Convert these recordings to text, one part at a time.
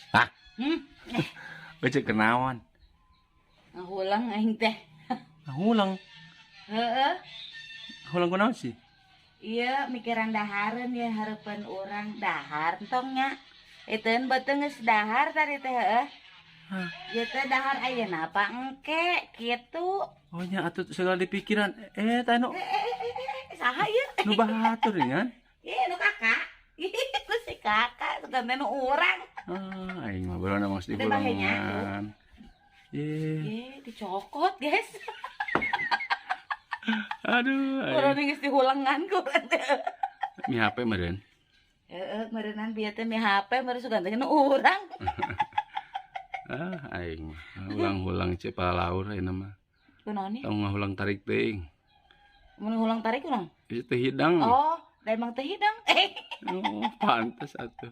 Ah, Hmm. Ece kenaon? Ngahulang aing teh. Ngahulang. Heeh. Ngahulang kunaon sih? Iya, mikiran dahareun ya, hareupeun urang dahar entong nya. Iteun beuteung geus dahar tadi teh, heeh. Hah. Ieu teh dahar ayeuna apa engke kitu. Oh nya atuh segala dipikiran. Eh, teh nu Eh, eh, eh, eh, saha ieu? Nu batur kan? Ih, nu kakak. Ih, nu si kakak, sugan teh nu urang. Ah, aing mah baru mah Ada bahayanya, dihulangan. Ih, Ye, dicokot, guys. Aduh, Urang aing. Geus dihulengan ku urang teh. Mi HP meureun. Heeh, meureunnan bieu teh mi HP meureun sugan teh nu urang. Ah, aing mah hulang-hulang ce palaur ayeuna mah. Kunaon nih? Tong ngahulang tarik teuing. Mun hulang tarik kunaon? Ieu teh hidang. Oh, da emang teh hidang. Eh. Oh, pantes atuh.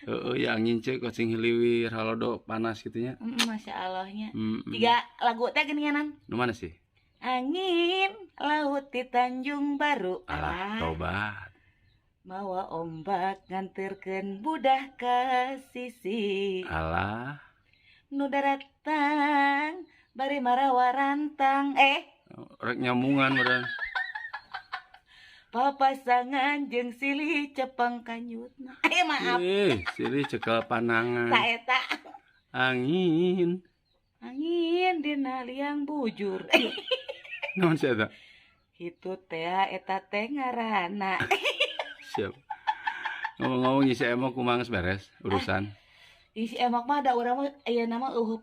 Heeh, ya angin ce kocing hiliwir halodo panas gitu nya. Masya Allahnya. Mm. Tiga lagu teh geuninganan. Nu mana sih? Angin laut di Tanjung Baru. Alah, tobat. Mawa ombak nganterkeun budah ka sisi. Alah. Nu daratang bari marawa rantang. Eh, Rek nyamungan meureun. Papasangan jeung silih cepeng kanyutna. Eh, maaf. Ih, silih cekel panangan. Saeta. Angin. Angin dina liang bujur. Naon sih eta? Itu teh eta teh ngaranna. Siap. Ngomong-ngomong si Emok kumaha, geus beres urusan? Ih, si Emok mah da urang mah ayeuna mah euweuh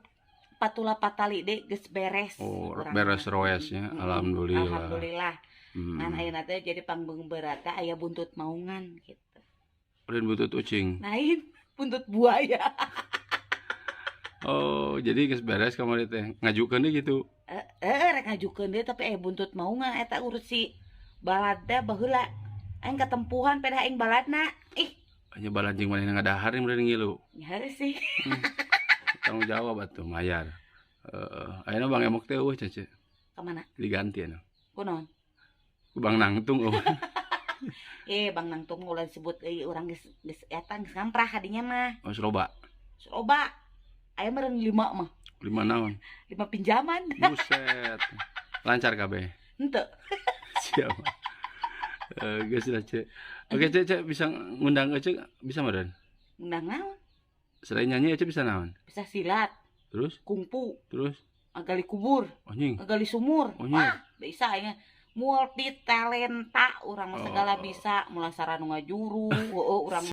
patula patali deui, geus beres. Oh, urang beres mah. roesnya, alhamdulillah. Alhamdulillah. Ngan ayeuna teh jadi pangbeungberat teh aya buntut maungan gitu. Lain buntut ucing? Lain, buntut buaya. Oh, jadi geus beres kamari teh. Ngajukeun deui gitu. Eh, eh, rek ngajukeun deui tapi eh buntut maungan eta urus si balad teh baheula. Aing katempuhan pedah aing baladna. Ih, Hanya balad jeung manehna ngadahar meureun ngilu. Nya sih. Tanggung jawab atuh mayar. Heeh, ayeuna Bang Emok teh euweuh Cece. Ka mana? Diganti anu. Kunaon? Ku Bang Nangtung euweuh. Eh, Bang Nangtung ulah disebut euy, urang geus geus eta geus ngamprah hadinya mah. Oh, loba. Loba. Aya meureun lima mah. Lima naon? Lima pinjaman. Buset. Lancar kabeh. Henteu. Siap. Eh, geus lah, Ce. Oke, Ce, Ce bisa ngundang Ece bisa meureun? Ngundang naon? Selain nyanyi Ece bisa naon? Bisa silat, Terus? Kungfu, Terus? Ngagali kubur, Anjing. Ngagali sumur. Oh, iya. Wah, bisa aing multi talenta urang mah, segala Oh. bisa, mulasara nu ngajuru, heueuh urang.